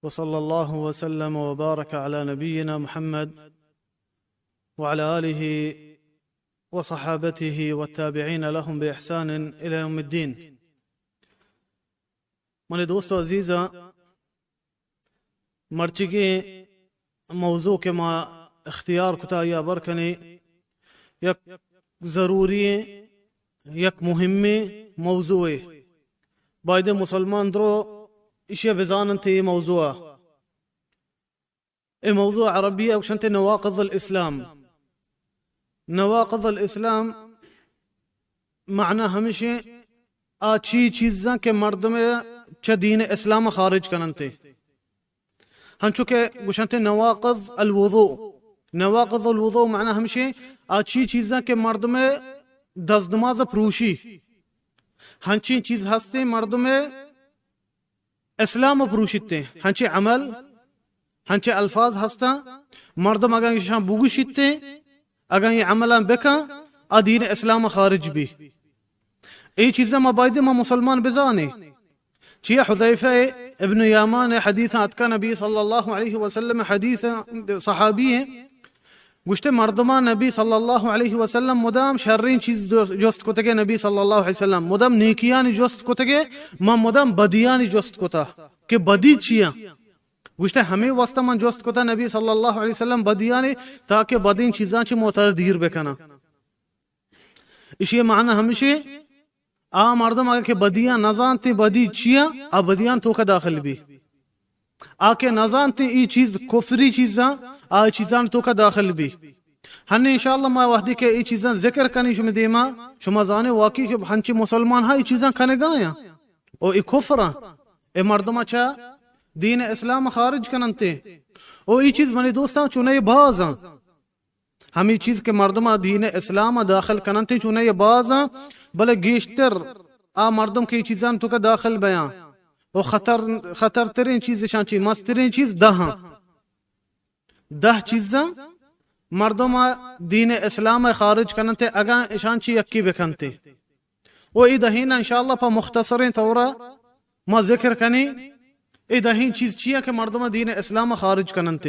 وصلى الله وسلم وبارك على نبينا محمد وعلى آله وصحابته والتابعين لهم بإحسان إلى يوم الدين. منی دوست و عزیزاں، مرچیگیں موضوع کہ ما اختیار کتا یا بر کنیں، یک ضروری، یک مہمیں موضوعے. باید مسلمان درو ایشی بزاننت اے موضوع. اے موضوع عربی ء گوشنت نواقض الاسلام. نواقض الاسلام معنی ہمیشیں آ چی چیزاں کہ مردم چہ دین اسلام خارج کننت. ہنچو کہ گوشنت نواقض الوضوء. نواقض الوضوء معنی ہمیشیں آ چی چیزاں کہ مردم دست نماز پروشی. ہنچیں چیز ہستیں مردم اسلام پروشیت. ہنچیں عمل، ہنچیں الفاظ ہستاں، مردم اگاں ایشاں بگوشیت، اگاں اے عملاں بکن، آ دین اسلام خارج بی. اے چیزاں ما باید ما مسلمان بزانیں. چیا حذیفہ ابن یمان حدیث اتکا، نبی صلی اللہ علیہ وسلم حدیث، صحابی ہیں، گوشتے مردمان نبی صلی اللہ علیہ وسلم مدام شرین چیز جو-، جست کتگے، نبی صلی اللہ علیہ وسلم مدام نیکیانی جست کتگے، ما مدام بدیانی جست کتا کہ بدی چیاں. گوشتے ہمیں واسطہ من جست کتا نبی صلی اللہ علیہ وسلم بدیانی، تاکہ بدین چیزاں چہ موتر دیر بکناں. اشی معنی ہمشی، آ مردم اگہ کہ بدیاں نزانتے بدی چیاں، آ بدیاں توکا داخل بی. آ کہ نزانتے ای چیز کفری چیزاں، آ چیزاں توکا داخل بی. ہن انشاءاللہ ما وحدی کہ ای چیزاں ذکر کنی شما دیما، شما زانے واقعی کہ ہنچی مسلمان ہا ای چیزاں کنگایاں. او ای کفراں، ای مردم چا دین اسلام خارج کننتے. او ای چیز منی دوستاں چنے بازاں. ہمے چیز کہ مردم ء دین اسلام ء داخل کننت، چونائی باز آں، بلے گیشتر آ مردم کہ اے چیزاں توکا داخل بیاں، و خطر، خطرترین چیز اشاں چی، مسترین چیز دہ آں. دہ چیزاں مردم ء دین اسلام ء خارج کننت، اگاں اشاں چی یکی بکنت. و اے دہیں انشاءاللہ پہ مختصریں طورا ما ذکر کنیں، اے دہیں چیز چی آں کہ مردم ء دین اسلام ء خارج کننت.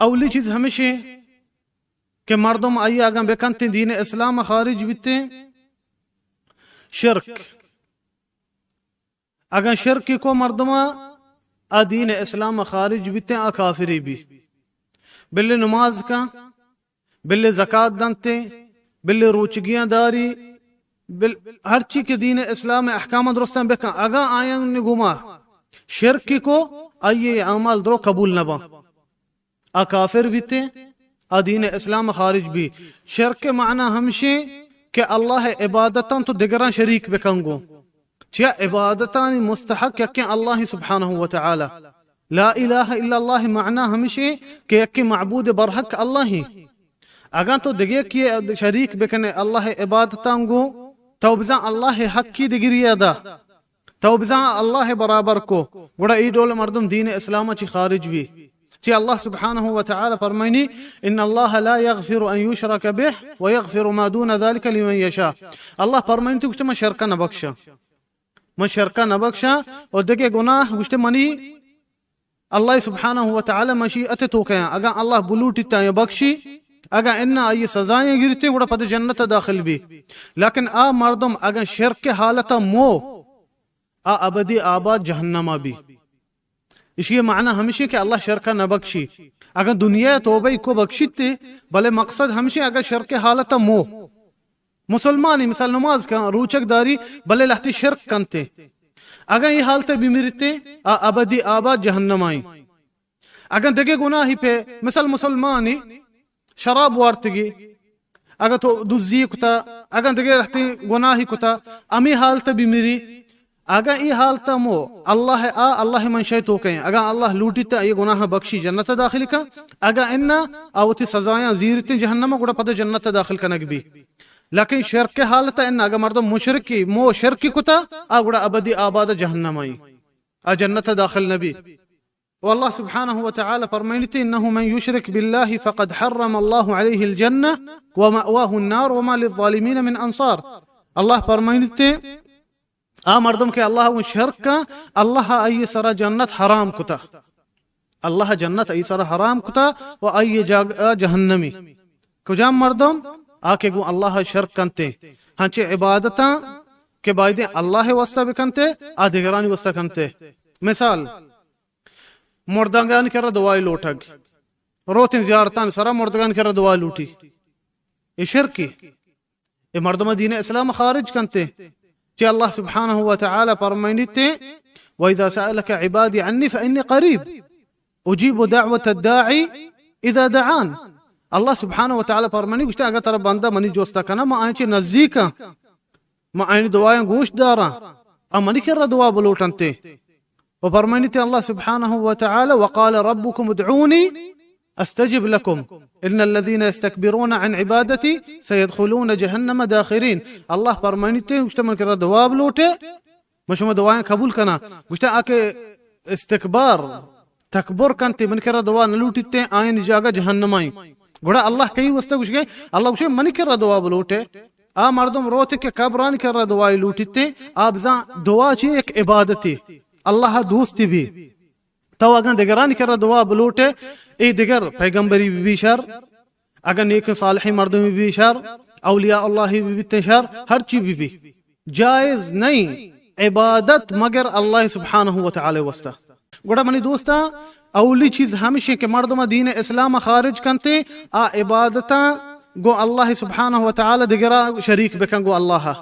اولی چیز ہمیشیں کہ مردم آئی اگاں بکنتیں دین اسلام خارج بیتیں، شرک. اگاں شرکی کو مردم آ دین اسلام خارج بیتیں، آ کافری بی. بلے نماز کن، بلے زکات دنتیں، بلے روچگیاں داری، بل ہرچی کہ دین اسلام احکام درستاں بکن، اگاں آیان گما شرکی کو، آئی اعمال درو قبول نباں. آ کافر بیتے، آ دین اسلام خارج بی. شرک معنی ہمشیں کہ اللہ عبادتاں تو دگراں شریک بکن گو. چیا عبادتانی مستحق یکیں اللہ سبحانہ و تعالی. لا الہ الا اللہ معنی ہمشیں کہ یکیں معبود برحق اللہ. اگاں تو دگے کی شریک بکنے اللہ عبادتاں گو، تو بزاں اللہ حقی دگری ادا. تو بزاں اللہ برابر کو، گڑا ای ڈول مردم دین اسلام چی خارج بی. چی اللہ سبحانہ و تعالی فرمائنی، ان اللہ لا یغفر ان یشرک بہ و یغفر ما دون ذلک لمن یشاء. اللہ فرمائنی تو گوشتے من شرکا نہ بخشا، من شرکا نہ بخشا، اور دگے گناہ گوشتے منی اللہ سبحانہ و تعالی مشیئت توکیاں، اگاں اللہ بلوٹیتا یا بخشی، اگاں انا آئی سزایاں گرتے گڑا پد جنت داخل بی. لیکن آ مردم اگاں شرک حالت مو، آ ابدی آباد جہنم بی. اشی معنی ہمشی کہ اللہ شرک نہ بخشی. اگاں دنیا توبہ کو بخشیتے، بلے مقصد ہمشی اگاں شرک حالت مو، مسلمانی مثال نماز کن، روچگ داری، بلے لہتی شرک کنتے. اگاں ای حالت بمرتے، آ ابدی آباد جہنم آئی. اگاں دگہ گناہی پہ مثال مسلمانی شراب وارتگی، اگاں تو دزی کتا، اگاں دگہ لہتی گناہی کتا، امی حالت بمری، اگاں ای حالت مو اللہ آ، اللہ منشہ توکیں، اگاں اللہ لوٹیت ای گناہ بخشی جنت داخل کن، اگاں انا آ وتی سزایاں زیرتیں جہنم گڑا پد جنت داخل کنگ بی. لیکن شرک حالت ان اگاں مردم مشرکی مو شرکی کتا، آ گڑا ابدی آباد جہنم آئی، آ جنت داخل نبی. و اللہ سبحانہ و تعالی فرمائنیت، انه من یشرک بالله فقد حرم الله عليه الجنة ومأواه النار وما للظالمين من انصار. اللہ فرمائنیت، آ مردم کہ اللہ گوں شرک کن، اللہ آئی سرا جنت حرام کتا۔ اللہ جنت آئی سرا حرام کتا و آئی جاگہ جہنمی۔ کجام مردم؟ آ کہ گوں اللہ شرک کنتے، ہنچے عبادتاں کہ بایدیں اللہ واسطہ بکنتے، آ دگرانی واسطہ کنتے۔ مثال، مردگانی کرا دعائی لوٹگ، روتیں زیارتان سرا مردگانی کرا دعائی لوٹی، اے شرکی۔ اے مردم دین اسلام خارج کنتے۔ چہ اللہ سبحانہ و تعالی فرمائنیتے، وَإِذَا سَأَلَكَ عِبَادِي عَنِّي فَإِنِّي قَرِيبٌ أُجِيبُ دَعْوَةَ الدَّاعِ إِذَا دَعَانِ۔ اللہ سبحانہ و تعالی فرمانی گوشتے، اگر ترا بندہ منی جوستا کنا، ما آئیں چہ نزدیکاں، ما آئین دعایاں گوش داراں، آ منی کرا دعا بلوٹنتے۔ و فرمائنیتے اللہ سبحانہ و تعالی، وَقَالَ رَبُّكُمُ ادْعُونِي أَسْتَجِبْ لَكُمْ إِنَّ الَّذِينَ يَسْتَكْبِرُونَ عَنْ عِبَادَتِي سَيَدْخُلُونَ جَهَنَّمَ دَاخِرِينَ۔ اللہ فرمائنیتے، گوشتے من کرا دعا بلوٹے، من شما دعایاں قبول کنا۔ گوشتے آ کہ استکبار، تکبر کنتے، من کرا دعا نہ لوٹیتے، آئین جاگہ جہنم آئیں۔ گڑا اللہ کئی واسطہ گوشگے؟ اللہ گوشے منی کرا دعا بلوٹے۔ آ مردم روتے کہ قبرانی کرا دعائی لوٹیتے، آ بزاں دعا چی ایک عبادتے، اللہ دوستی بھی۔ تو اگاں دگرانی کرا دعا بلوٹے، اے دگر پیغمبری بی بی شر، اگاں نیک صالحیں مردمی بی بی شر، اولیاء اللہ بی بیتے شر، ہر چی بی بی، جائز نہیں عبادت مگر اللہ سبحانہ و تعالی واسطہ۔ گڑا منی دوستاں، اولی چیز ہمشی کہ مردم دین اسلام خارج کنتے، آ عبادتاں گو اللہ سبحانہ و تعالی دگرا شریک بکن گو اللہ۔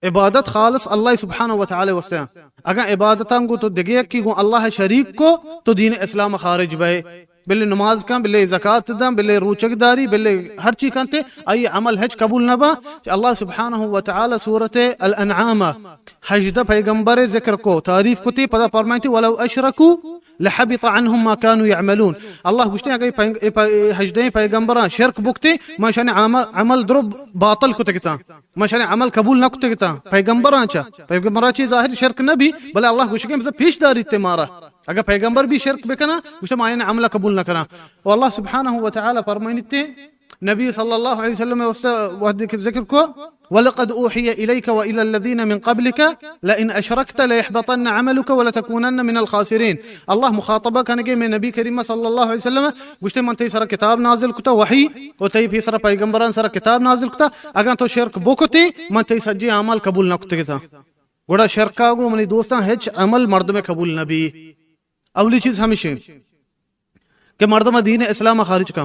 عبادت خالص اللہ سبحانہ و تعالی واسطہ۔ اگاں عبادتاں گو تو دگہ یکی گو اللہ شریک کو، تو دین اسلام خارج بئے۔ بلے نماز کن، بلے زکات دن، بلے روچگ داری، بلے ہر چی کنتے، آئی عمل ہچ قبول نہ با۔ کہ اللہ سبحانہ و تعالی سورت الانعام ہژدہ پیغمبر ذکر کو، تعریف کتی، پدا فرمائنتی، وَلَوْ أَشْرَكُوا لَحَبِطَ عَنْهُمْ مَا كَانُوا يَعْمَلُونَ۔ اللہ گوشتے اگر اے پینگ-، اے پا-، اے ہژدہیں پیغمبراں شرک بکتے، ما شان عمل، عمل درو باطل کتگتاں۔ ما شان عمل قبول نہ کتگتاں۔ پیغمبراں چا، پیغمبراں چی ظاہر شرک نہ بی، بلے اللہ گوشگے مثلا پیش داریتے مارا۔ اگر پیغمبر بھی شرک بکنا، گوشتے ما آیان عمل قبول نہ کنا۔ و اللہ سبحانہ و تعالی فرمائنیتے، نبی صلی اللہ علیہ وسلم واسطہ وحدی کہ ذکر کو، وَلَقَدْ أُوحِيَ إِلَيْكَ وَإِلَى الَّذِينَ مِنْ قَبْلِكَ لَئِنْ أَشْرَكْتَ لَيَحْبَطَنَّ عَمَلُكَ وَلَتَكُونَنَّ مِنَ الْخَاسِرِينَ۔ اللہ مخاطبہ کنگے میں نبی کریم صلی اللہ علیہ وسلم، گوشتے من تئی سرا کتاب نازل کتا، وحی، و تئی پی سرا پیغمبران سرا کتاب نازل کتا، اگاں تو شرک بکتے، من تئی سجے اعمال قبول نہ کتگتا۔ گڑا شرکا گو منی دوستاں ہچ عمل مردم قبول نہ بی۔ اولی چیز ہمیشیں کہ مردم دین اسلام خارج کن۔